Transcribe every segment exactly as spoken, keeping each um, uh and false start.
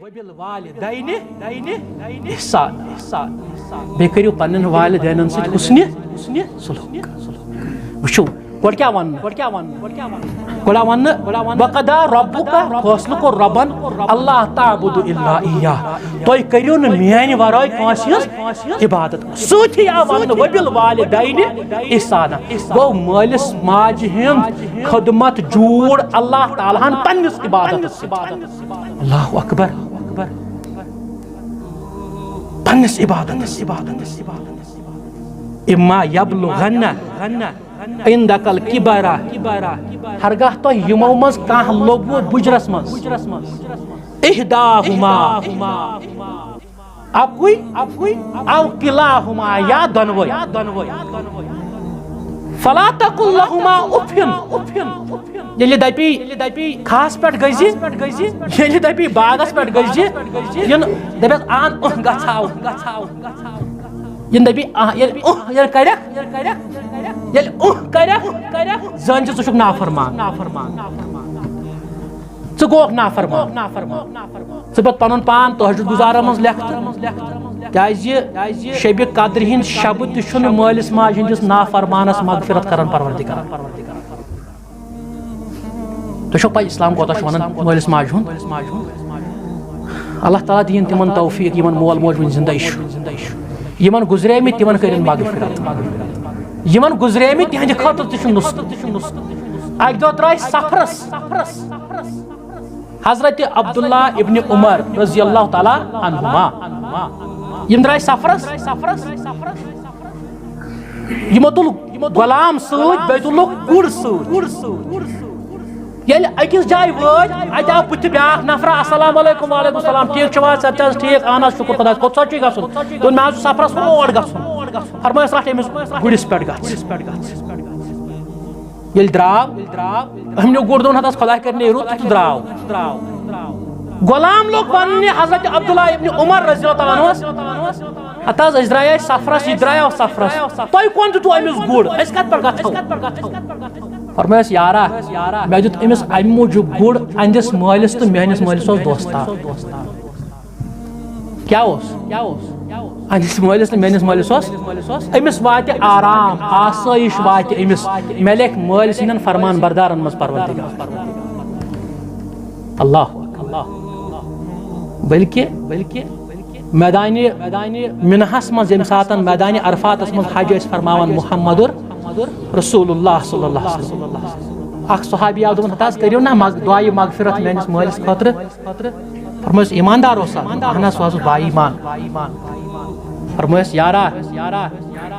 وبالوالدین احسان۔ بیٚیہِ کٔرِو پننٮ۪ن والدینن سۭتۍ حسنِ سلوک۔ وٕچھِو، گۄڈٕ کیٛاہ وَننہٕ؟ گۄڈٕ کیٛاہ وَننہٕ؟ گۄڈٕ وَننہٕ، وَقَضَىٰ رَبُّکَ، فٲصلہٕ کوٚر رۄبن، اَلَّا تَعْبُدُوا إِلَّا إِيَّاهُ، تُہۍ کٔرِو نہٕ میٛانہِ وَرٲے کٲنٛسہِ ہٕنٛز عبادت۔ سۭتھی آو وَننہٕ، وَبِالْوَالِدَيْنِ اِحْسَانًا۔ گوٚو مٲلِس ماجہِ ہُنٛد خدمت جوٗڑ اللہ تعالیٰ ہن پننِس عبادتس سۭتۍ۔ اللہ اکبر۔ پننِس عبادتس۔ اما یبلغن عندک الکبر، ہرگاہ تۄہہِ یِمو منٛز کانٛہہ لوٚگوُ بُجرس منٛز، احداہما، اکُے، اکُے، او کلاہما، یا دۄنوے۔ فلا تقل لہما اف۔ ییٚلہِ دپی کھہس پٮ۪ٹھ گٔژھۍ، ییٚلہِ دپی باغس پٮ۪ٹھ گٔژھۍ، یِن دپٮ۪س، اہن، اُہ، گژھاو۔ یِن دپی، اہ، ییٚلہِ اُہ، ییٚلہِ کرکھ، ییٚلہِ اُہ کرکھ، زٲنۍ زِ ژٕ چھُکھ نافرمان۔ ژٕ گوکھ نافرمان۔ ژٕ پتہٕ پنُن پان تہجد گزارن منٛز لیکھ تہٕ۔ کیازِ شبِ قدرِ ہِنٛدۍ شبہٕ تہِ چھُنہٕ مٲلِس ماجہِ ہٕنٛدِس نافرمانس مغفرت کران پروردگار۔ تۄہہِ چھو پَے اسلام کوتاہ چھُ وَنان مٲلِس ماجہِ ہُنٛد؟ اللہ تعالیٰ دِیِن تِمن توفیٖق، یِمن مول موج وٕنہِ زِندَے چھُ۔ یِمن گُزریمٕتۍ، تِمن کٔرِن مغفرت۔ یِمن گُزریمٕتۍ، تِہنٛدِ خٲطرٕ تہِ چھُ نُسخہٕ۔ اَکہِ دۄہ درٛاے سفرس حضرت عبداللہ ابن عمر رضی اللہ تعالیٰ عنہما۔ یِم درٛاے سفرس۔ یِمو تُل غلام سۭتۍ، بیٚیہِ تُلُکھ گُر سۭتۍ۔ ییٚلہِ أکِس جایہِ وٲتۍ، اَتہِ آو بٕتھِ بیٛاکھ نفرا، "السلام علیکم، وعلیکم السلام، ٹھیٖک چھِو حظ، صحت چھِ حظ ٹھیٖک؟ اہن حظ، شُکر خۄدایَس کُن، کوٚت سا چھُے گژھُن؟" دوٚپُن، "مےٚ حظ چھُ سفرَس ہور گژھُن۔" فرمٲیِس، "رَٹھ أمِس گُرِس پٮ۪ٹھ گژھ۔" ییٚلہِ درٛاو، أمۍ نیوٗ گُر، دوٚپُن، "ہتس خۄداے کَرِ نیرُن تہٕ درٛاو۔" غلام لوگ وَننہِ حضرت عبداللہ ابن عمر رضی اللہ تعالیٰ عنہس، ہتہٕ حظ، أسۍ درٛایے سفرس، یہِ درٛایو سفرس، تۄہہِ کون دیُتوُ أمِس گُر؟ أسۍ کتھ پٮ۪ٹھ گژھو؟ فرمٲیس، یارا، مےٚ دیُت أمِس امہِ موٗجوٗب گُر، أہنٛدِس مٲلِس تہٕ میٲنِس مٲلِس اوس دوستان۔ کیٛاہ اوس؟ أہنٛدِس مٲلِس تہٕ میٲنِس مٲلِس اوس، أمِس واتہِ آرام، آسٲیِش واتہِ أمِس، مےٚ لیکھ مٲلۍ سٕنٛدٮ۪ن فرمان بردارن منٛز پروردگار۔ اللہ اکبر۔ بلکہ، بلکہ میدانِ، میدانِ منحس منٛز، ییٚمہِ ساتن میدانِ عرفاتس منٛز حج ٲسۍ فرماوان محمد رسول اللہ صلی اللہ علیہ وسلم، اکھ صحابی آو، دوٚپُن، "ہتہٕ حظ کٔرِو نا مغ-، دعایہِ مغفرت میٲنِس مٲلِس خٲطرٕ۔" فرمٲیِس، "ایماندار اوسا؟" "اہن حظ، سُہ حظ اوس با ایمان۔" فرمٲیِس، یارا،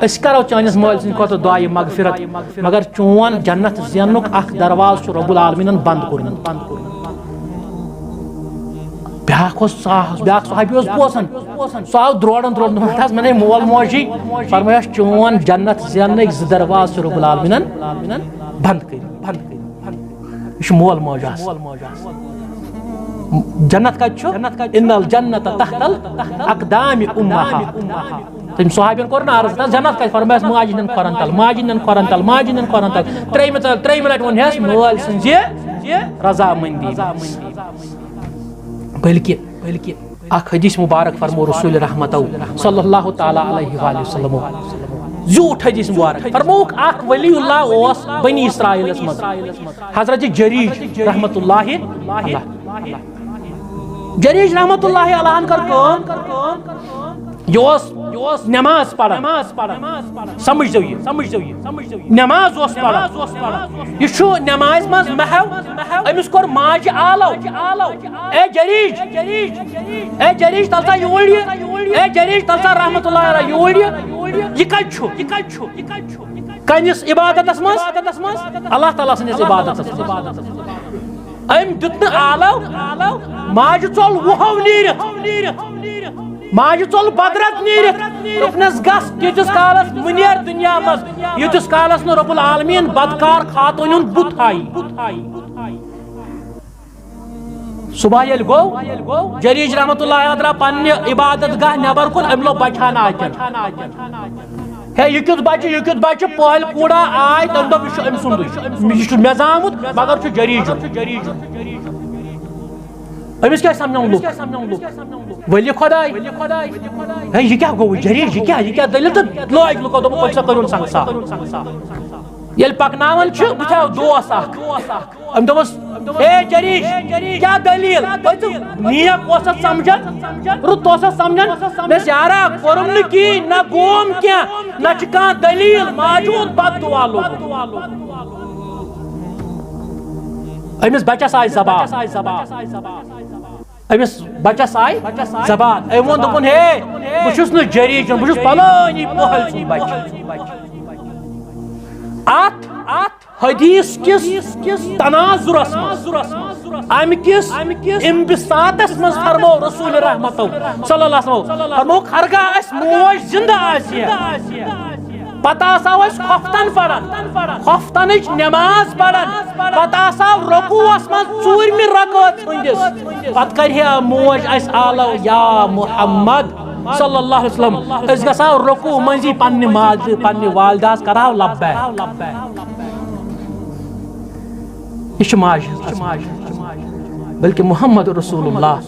أسۍ کرو چٲنِس مٲلۍ سٕنٛدِ خٲطرٕ دعایہِ مغفرت، مگر چون جنت زیننُک اکھ دروازٕ چھُ رب العالمیٖنن بنٛد کوٚرمُت۔ بیٛاکھ اوس، سُہ اوس، بیٛاکھ صحابی اوس بوزان، سُہ آو دروران دروران، دوٚپُن، "ہتہٕ حظ، مےٚ نے مول موجی۔" فرمٲیِس، "چون جنت زیننٕکۍ زٕ دروازٕ چھِ رب العالمیٖنن بنٛد کٔرمٕتۍ۔" یہِ چھُ مول موج آسان۔ جنت کتہِ چھُ؟ ان الجنت تحت الاقدام امہات۔ تٔمۍ صحابین کوٚر نہٕ عرض، "نہ، جنت کتہِ؟" فرمایس، "ماجہِ ہٕنٛدٮ۪ن کھۄرن تل، ماجہِ ہٕنٛدٮ۪ن کھۄرن تل، ماجہِ ہٕنٛدٮ۪ن کھۄرن تل۔" ترٛیٚیِمہِ تل-، ترٛیٚیِمہِ لٹہِ ووٚن ہس، "مٲلۍ سٕنٛزِ رضامندی منٛز۔" بلکہِ، بلکہِ اکھ حدیث مبارک فرمو رسول رحمتو صلی اللہ تعالیٰ علیہ وآلہ وسلم۔ زیوٗٹھ حدیث مبارک فرمووُکھ، اکھ ولی اللہ اوس بنی اسرائیلس منٛز، حضرت جریج رحمت اللہ علیہ۔ جریج رحمت اللہ علیہ ہن کٔر کٲم، یہِ اوس، یہِ اوس نماز پران۔ سمجھ تو یہِ، سمجھ تو یہِ۔ نماز اوس پران۔ یہِ چھُ نمازِ منٛز محو۔ أمِس کوٚر ماجہِ آلو، "اے جریج، اے جریج، تل سا یوٗرۍ یہِ۔ اے جریج، تل سا رحمت اللہ علیہ یوٗرۍ یہِ۔ یہِ کتہِ چھُ؟ یہِ کتہِ چھُ؟" کنِس عبادتس منٛز؟ اللہ تعالیٰ سٕنٛدِس عبادتس منٛز۔ أمۍ دیُت نہٕ آلو، ماجہِ ژوٚل وُہو نیٖرِتھ۔ ماجہِ ژوٚل بدرت نیٖرِتھ۔ دوٚپنس، "گژھ تیٖتِس کالس مہٕ نیر دُنیا منٛز، ییٖتِس کالس نہٕ رب العالمیٖن بدکار خاتوٗنہِ ہُنٛد بُتھ ہایہِ۔" صبح ییٚلہِ گوٚو، جریج رحمت اللہ علیہ درٛاو پننہِ عبادت گاہ نٮ۪بر کُن، أمۍ لوگ بچہٕ ہنا اتٮ۪ن۔ ہے، یہِ کیُتھ بچہٕ، یہِ کیُتھ بچہٕ، پٲلۍ کوٗڑا آے، تٔمۍ دوٚپ، "یہِ چھُ أمۍ سُنٛدُے، یہِ چھُ مےٚ زامُت، مگر چھُ جریجُن۔" أمِس کیٛاہ سمجھاوُن لُکھ؟ ؤلی خۄداے۔ ہے، یہِ کیٛاہ گوٚو؟ جریٖش، یہِ کیٛاہ، یہِ کیٛاہ دٔلیٖل؟ تہٕ لٲگۍ لُکو، دوٚپُکھ، "پٔکِو سا، کٔرِو سنگسار۔" ییٚلہِ پکناوان چھِ، بہٕ تھاو دوس اکھ۔ أمۍ دوٚپُس، "اے جریٖش، کیٛاہ دٔلیٖل؟" پٔتِم نیک اوس اتھ سمجھان، رُت اوس اتھ سمجھان۔ مےٚ یارا، کوٚرُم نہٕ کِہیٖنۍ، نہ گوم کینٛہہ، نہ چھِ کانٛہہ دٔلیٖل، ماجہِ ہُنٛد بد دُعا لوٚگُم۔ أمِس بچس آیہِ زبان۔ أمِس بچس آیہِ زبان۔ أمۍ ووٚن، دوٚپُن، "ہے، بہٕ چھُس نہٕ جریٖش، بہٕ چھُس پلٲنی پۄہل سُنٛد بچہٕ۔" اتھ، اتھ حدیث کِس تناظرس منٛز، امہِ کِس انبساطس منٛز فرموو رسول رحمتو صلی اللہ علیہ وسلم، فرمووُکھ، ہرگاہ اسہِ موج زندٕ آسہِ ہے، پتہٕ آسہو أسۍ خۄفتن پران، خۄفتنٕچ نماز پران، پتہٕ آسہو رکوعس منٛز ژوٗرمہِ رکٲژ ہٕنٛدِس، پتہٕ کرِ ہے موج اسہِ آلو، یا محمد صلی اللہ علیہ وسلم، أسۍ گژھو رکوع منٛزی پننہِ ماجہِ، پننہِ والدہس کرہو لبیک۔ یہِ چھِ ماجہِ ہٕنٛز عظمت۔ بلکہ محمد رسول اللہ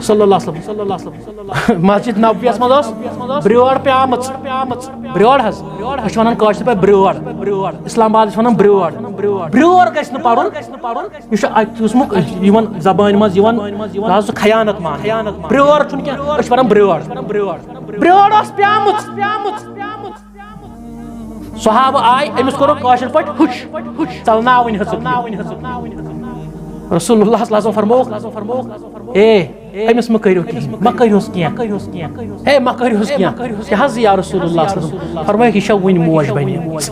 صلی اللہ علیہ وسلم۔ مسجد نبویس منٛز ٲس برٛٲر پیٛامٕژ۔ برٛٲر حظ، أسۍ چھِ ونان کٲشِر پٲٹھۍ برٛٲر۔ اسلام آباد چھِ ونان برٛٲر۔ برٛٲر گژھِ نہٕ پرُن۔ یہِ چھُ اتہِ اوسمُت یِوان زبٲنۍ منٛز یِوان، یہِ حظ سُہ خیانت ماننہٕ۔ برٛٲر چھُنہٕ کینٛہہ، أسۍ چھِ ونان برٛٲر۔ برٛٲر ٲس پیٛامٕژ۔ صحابہٕ آے، أمِس کوٚرُکھ کٲشِر پٲٹھۍ ہُش، ہُش، ژلناوٕنۍ ہیٚژٕکھ یہِ۔ رسول اللہ صلی اللہ علیہ وسلم فرمووُکھ، "اے، أمِس مہ کٔرِو کِہیٖنۍ، مہ کٔرِہُس کینٛہہ۔ ہے، مہ کٔرِہُس کینٛہہ۔ کیٛاہ حظ یا رسول اللہ صلی اللہ علیہ وسلم؟" فرمٲیِکھ، "یہِ چھےٚ وُنہِ موج بنے مٕژ۔"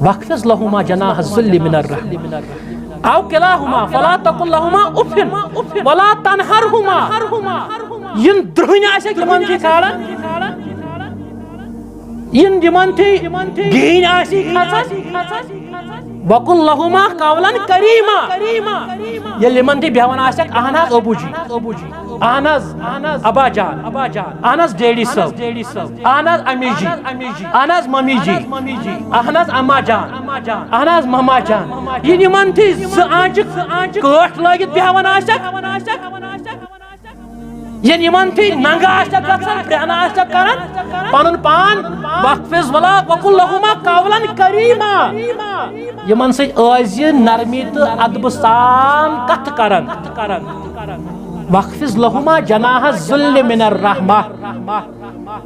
واخفض لهما جناح الذل من الرحمة أو كلاهما فلا تقل لهما أف ولا تنهرهما۔ یِم درٛہنۍ آسٮ۪کھ یِمن تھی کھالان، یِم یِمن تھی گِہِنۍ آسی کھژان، وقل لهما قولا كريما۔ ییٚلہِ یِمن تھی بیٚہوان آسٮ۪کھ، اہن حظ ابو جی، اہن حظ ابا جان، اہن حظ ڈیڈی صٲب، اہن حظ امی جی، اہن حظ ممی جی، اہن حظ اما جان، اہن حظ مما جان۔ یہِ یِمن تھی زٕ آنچہِ کٲٹھۍ لٲگِتھ بیٚہوان آسٮ۪کھ، ییٚلہِ یِمن تھی ننگہٕ آسٮ۪کھ گژھان، پرٛہنہٕ آسٮ۪کھ کران، پنُن پان واخفض ولا وقل لهما قولا كريما۔ یِمن سۭتۍ ٲسۍ زِ نرمی تہٕ ادبہٕ سان کتھٕ کران۔ واخفض لهما جناح الذل من الرحمة۔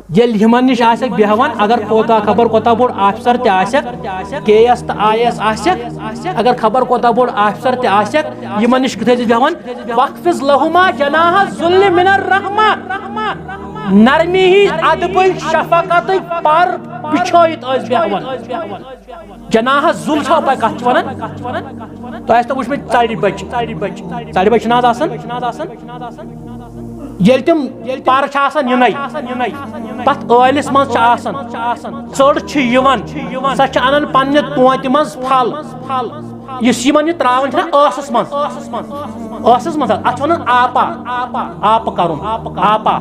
ییٚلہِ یِمن نِش آسٮ۪کھ بیٚہوان، اگر کوتاہ خبر کوتاہ بوٚڑ آفیسر تہِ آسٮ۪کھ، کے ایس تہٕ آی ایس آسٮ۪کھ، اگر خبر کوتاہ بوٚڑ آفیسر تہِ آسٮ۪کھ، یِمن نِش کِتھ ٲسۍ بیٚہوان؟ واخفض لهما جناح الذل من الرحمة۔ نرمی ہٕنٛدۍ ادبٕکۍ شفقتٕکۍ پر بِچھٲیِتھ ٲسۍ بیٚہوان۔ جناح الذل چھا پاے کتھ چھِ ونان؟ تۄہہِ آسہِ نہٕ وٕچھمٕتۍ ژرِ بچہِ۔ ژرِ بچہِ چھِنہٕ آز آسان؟ ییٚلہِ تِم پر چھِ آسان یِنَے، تتھ ٲلِس منٛز چھِ آسان، ژٔر چھِ یِوان، سۄ چھِ انان پننہِ تونتہِ منٛز پھل۔ یُس یِمن یہِ تراوان چھِنہ ٲسس منٛز، ٲسس منٛز، اتھ چھِ ونان آپا، آپہٕ کرُن، آپا۔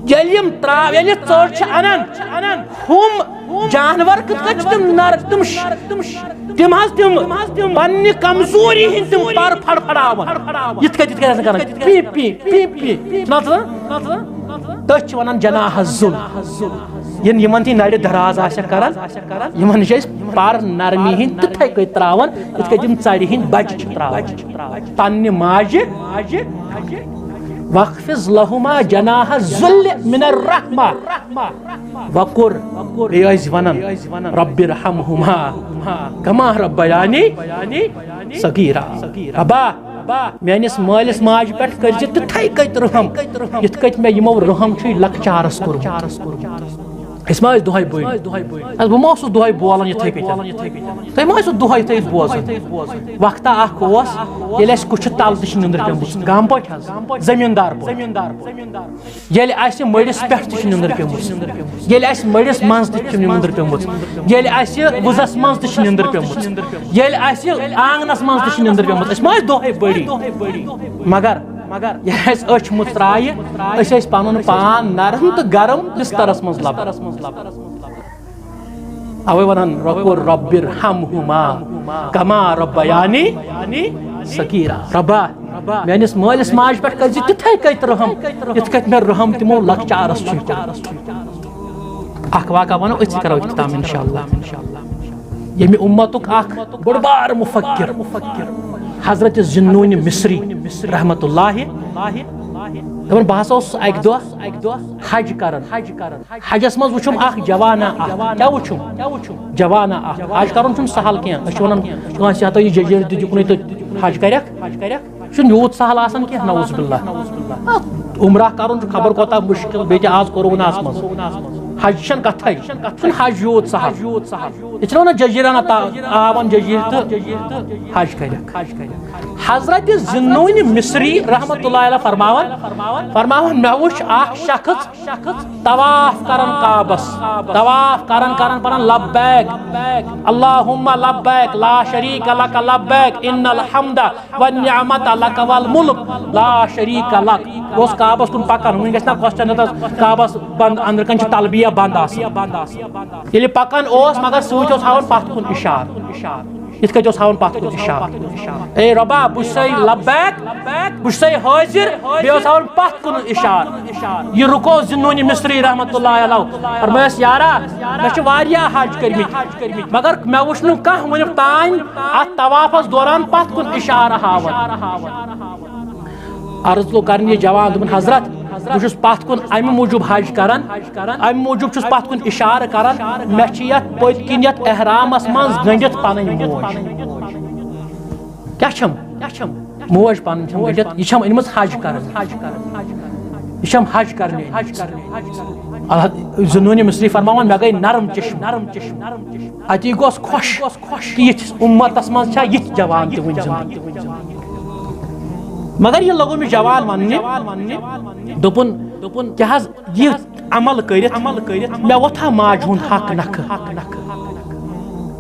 ییٚلہِ یِم تراو، ییٚلہِ یہِ ژٔر چھِ انان، ہُم جانور کِتھ کٔنۍ چھِ تِم نر، تِم ش-، تِم ش-، تِم حظ تِم پننہِ کمزوری ہٕنٛدۍ تِم پر فڑفڑاوان۔ یِتھ کٔنۍ، یِتھ کٔنۍ آسان کران، پی، پی، پی، پی۔ چھُنہ آسان؟ تٔتھۍ چھِ ونان جناح الذل۔ یِن یِمن تہِ نرِ دراز آسٮ۪کھ کران، یِمن چھِ أسۍ پر نرمی ہٕنٛدۍ تِتھے کٔنۍ تراوان، یِتھ کٔنۍ تِم ژرِ ہٕنٛدۍ بچہِ چھِ تراوان پننہِ ماجہِ۔ واخفض لهما جناح الذل من الرحمة۔ وقل، بیٚیہِ ٲسۍ ونان، رب ارحمهما كما ربياني صغيرا۔ ربا، میٲنِس مٲلِس ماجہِ پٮ۪ٹھ کٔرۍ زِ تِتھے کٔنۍ رحم، یِتھ کٔنۍ مےٚ یِمو رحم چھُے لۄکچارس کوٚرمُت۔ أسۍ ما ٲسۍ دۄہے بٔڑۍ؟ اَدٕ بہٕ ما اوسُس دۄہے بولان یِتھے کٔنۍ؟ تُہۍ ما ٲسِو دۄہے یِتھے بوزان؟ وقتہ اکھ اوس، ییٚلہِ اَسہِ کُٹھِ تل تہِ چھِ نِندٕر پیمٕژ، گامہٕ پٲٹھۍ حظ، زٔمیٖندار پٲٹھۍ۔ ییٚلہِ اَسہِ مٔڑِس پٮ۪ٹھ تہِ چھِ نِندٕر پیمٕژ، ییٚلہِ اَسہِ مٔڑِس منٛز تہِ چھِ نِندٕر پیمٕژ، ییٚلہِ اَسہِ وُزس منٛز تہِ چھِ نِندٕر پیمٕژ، ییٚلہِ اَسہِ آنگنس منٛز تہِ چھِ نِندٕر پیمٕژ، أسۍ ما ٲسۍ دۄہے بٔڑی؟ مگر ییٚلہِ اَسہِ أچھ مُژرایہِ، أسۍ ٲسۍ پنُن پان نرم تہٕ گرم بسترس منٛز لبان۔ اوے ونان، وقل رب ارحمهما كما ربياني صغیرا۔ رۄبا، میٲنِس مٲلِس ماجہِ پٮ۪ٹھ کٔرۍ زِ تِتھے کٔنۍ رحم، یِتھ کٔنۍ مےٚ رحم تِمو لۄکچارس چھُ کوٚرمُت۔ اکھ واقعہ ونو، أتھۍ سۭتۍ کرو اختتام انشاءاللہ۔ ییٚمہِ اُمتُک اکھ بوٚڑ بار مفکر حضرت ذی النون مصری رحمتہ اللہ، دپان، بہٕ ہسا اوسُس اکہِ دۄہ حج کران۔ حجس منٛز وُچھُم اکھ جوانا اکھ۔ کیٛاہ وُچھُم؟ جوانا اکھ۔ حج کرُن چھُنہٕ سہل کینٛہہ۔ أسۍ چھِ ونان کٲنٛسہِ، ہتو، یہِ جٔجیٖر دِتھ یُکنُے تہٕ حج کرکھ۔ یہِ چھُنہٕ یوٗت سہل آسان کینٛہہ، نعوذ باللہ۔ عمرہ کرُن چھُ خبر کوتاہ مُشکل، بیٚیہِ تہِ آز کورونا ہس منٛز۔ حج چھَنہٕ کتھے، چھُنہٕ حج یوٗت سہل۔ یہِ چھِنہٕ ونان جٔجیٖرانہ تا-، آو وۄنۍ جٔجیٖر تہٕ حج کرکھ۔ حضرت ذی النون مصری رحمتہ اللہ علیہ فرماوان، فرماوان، مےٚ وُچھ اکھ شخص طواف کران کعبس، طواف کران کران پران، لبیک اللہم لبیک لا شریک لک لبیک ان الحمد والنعمت لک والملک لا شریک لک۔ بہٕ اوسُس کعبس کُن پکان، وُنہِ گژھِ نا question، یتس کعبس بند، أنٛدرٕ کنہِ چھِ تلبیہ بند آسان۔ ییٚلہِ پکان اوس، مگر سۭتۍ اوس ہاوان پتھ کُن اشارٕ۔ یِتھ کٔنۍ اوس ہاوان پتھ کُن اشارٕ، اے رۄبا، بہٕ چھُسے لبیک، بہٕ چھُسے حٲضِر، بیٚیہِ اوس ہاوان پتھ کُن اشارٕ۔ یہِ رُکو ذی النون مصری رحمتہ اللہ علیہ، فرمٲیس، یارا، مےٚ چھِ واریاہ حج کٔرمٕتۍ، مگر مےٚ وُچھ نہٕ کانٛہہ وُنیُک تام اتھ طوافس دوران پتھ کُن اشارٕ ہاوان۔ عرض لوٚگ کرنہِ یہِ جوان، دوٚپُن، حضرت، بہٕ چھُس پتھ کُن امہِ موٗجوٗب حج کران، امہِ موٗجوٗب چھُس پتھ کُن اشارٕ کران، مےٚ چھِ یتھ پٔتۍ کِنۍ یتھ احرامس منٛز گٔنڈِتھ پنٕنۍ موج۔ کیٛاہ چھم؟ موج پنٕنۍ چھم گٔنڈِتھ، یہِ چھم أنمٕژ حج کرنہِ۔ یہِ چھم حج کرنہِ أنمٕژ۔ اللہ، ذی النون مصری فرماوان، مےٚ گٔے نرم چشم۔ اتی گوس خۄش۔ کہِ یِتھِس اُمتس منٛز چھا یِتھۍ جوان تہِ وُنہِ زِندٕ۔ مگر یہِ لوٚگُن مےٚ جوان وننہِ، دوٚپُن، دوٚپُن، کیٛاہ حظ یہِ عمل کٔرِتھ، عمل کٔرِتھ مےٚ وۄتھا ماجہِ ہُنٛد حق نکھٕ؟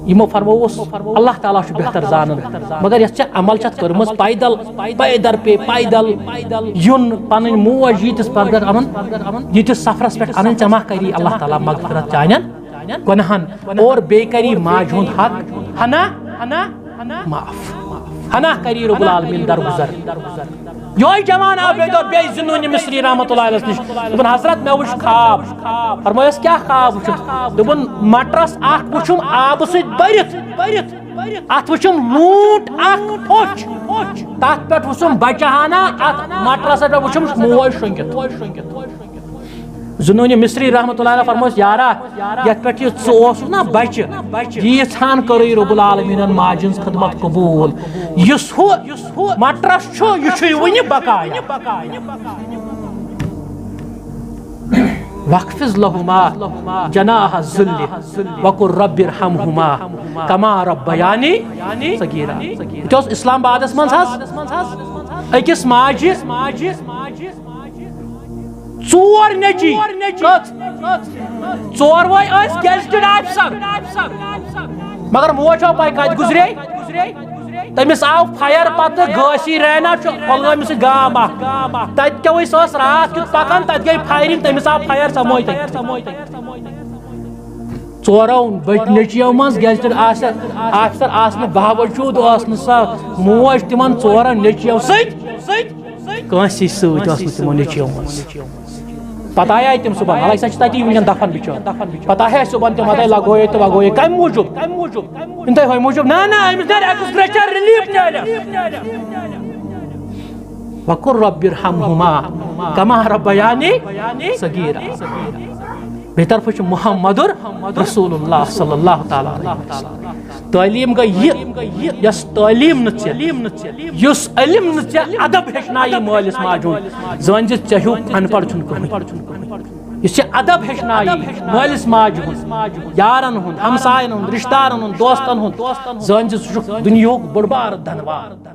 یِمو فرمووُس، اللہ تعالیٰ چھُ بہتر زانان، مگر یۄس ژےٚ عمل چھَتھ کٔرمٕژ، پیدل، پیدر پے پیدل یُن، پنٕنۍ موج ییٖتِس پرگٹ اَنُن، ییٖتِس سفرس پٮ۪ٹھ اَنٕنۍ، ژےٚ ما کری اللہ تعالیٰ مغفرت چانٮ۪ن گۄناہن اور بیٚیہِ کری ماجہِ ہُنٛد حق ہنا معاف۔ ہنا کری رب العالمین درگزر۔ یہوے جوان آو بیٚیہِ دۄہ بیٚیہِ ذی النون مصری رحمتہ اللہ علیہ نِش۔ دوٚپُن، حضرت، مےٚ وُچھ خواب۔ فرمٲیس، کیٛاہ خواب وُچھُتھ؟ دوٚپُن، مٹرس اکھ وُچھُم آبہٕ سۭتۍ بٔرِتھ۔ اتھ وُچھُم لوٗنٛٹ اکھ پھوٚچھ۔ تتھ پٮ۪ٹھ وُچھُم بچہٕ ہنا، اتھ مٹرس پٮ۪ٹھ وُچھُم موج شۄنٛگِتھ۔ ذی النون مصری رحمتہ اللہ علیہ فرموس، یارا، یتھ پٮ۪ٹھ یہِ ژٕ اوسُکھ نا بچہِ، ییٖژ ہن کٔرٕے رب العالمینن ماجہِ ہٕنٛز خدمت قبول۔ یُس ہُہ مٹرس چھُ، یہِ چھُے وُنہِ بقایا۔ واخفض لهما جناح الذل وقل رب ارحمهما كما ربياني صغيرا۔ یہِ تہِ اوس اسلام آبادس منٛز حظ أکِس ماجہِ ژور نیٚچی۔ کٔژ؟ ژوروے ٲسۍ gazetted officer۔ مگر موج چھو پاے کتہِ گُزرے؟ تٔمِس آو fire پتہٕ گٲسی رینا چھُ کۄلگٲمہِ سۭتۍ گام اکھ۔ تتہِ کیٛاہ ٲسۍ، سۄ ٲس راتھ کیُتھ پکان، تتہِ گٔے firing، تٔمِس آو fire، سۄ موج تٔتی۔ ژورو بٔچ-، نیٚچویو منٛز gazetted officer، officer آسنہٕ باوجوٗد ٲس نہٕ سۄ موج تِمن ژورن نیٚچویو سۭتۍ کٲنٛسی سۭتۍ ٲس نہٕ تِمو نیٚچویو منٛز۔ پتہٕ آیے تِم صُبحن، حالانکہ سۄ چھِ تَتی وٕنکٮ۪ن دفن بِچٲر۔ پتہٕ آیے صُبحن تِم، اَدَے لگویے تہٕ وگویے۔ کَمہِ موٗجوٗب؟ اِنتہٲیی موٗجوٗب۔ نہ، نہ، أمِس نیرِ extra relief نیرِ۔ وقل رب ارحمهما كما ربياني صغيرا۔ بیٚیہِ طرفہٕ چھُ محمد رسول اللہ صلی اللہ تعالیٰ علیہ وسلم۔ تعلیٖم گٔے یہِ، یۄس تعلیٖم نہٕ ژےٚ، یُس علم نہٕ ژےٚ ادب ہیٚچھنایہِ مٲلِس ماجہِ ہُنٛد، زٲنۍ زِ ژےٚ ہیوٗ اَن پَڑھ چھُنہٕ کٕہٕنۍ۔ یُس ژےٚ ادب ہیٚچھنایہِ مٲلِس ماجہِ ہُنٛد، یارن ہُنٛد، ہمساین ہُنٛد، رشتہٕ دارن ہُنٛد، دوستن ہُنٛد، زٲنۍ زِ ژٕ چھُکھ دُنیاہُک بوٚڑ بارٕ دھنواد۔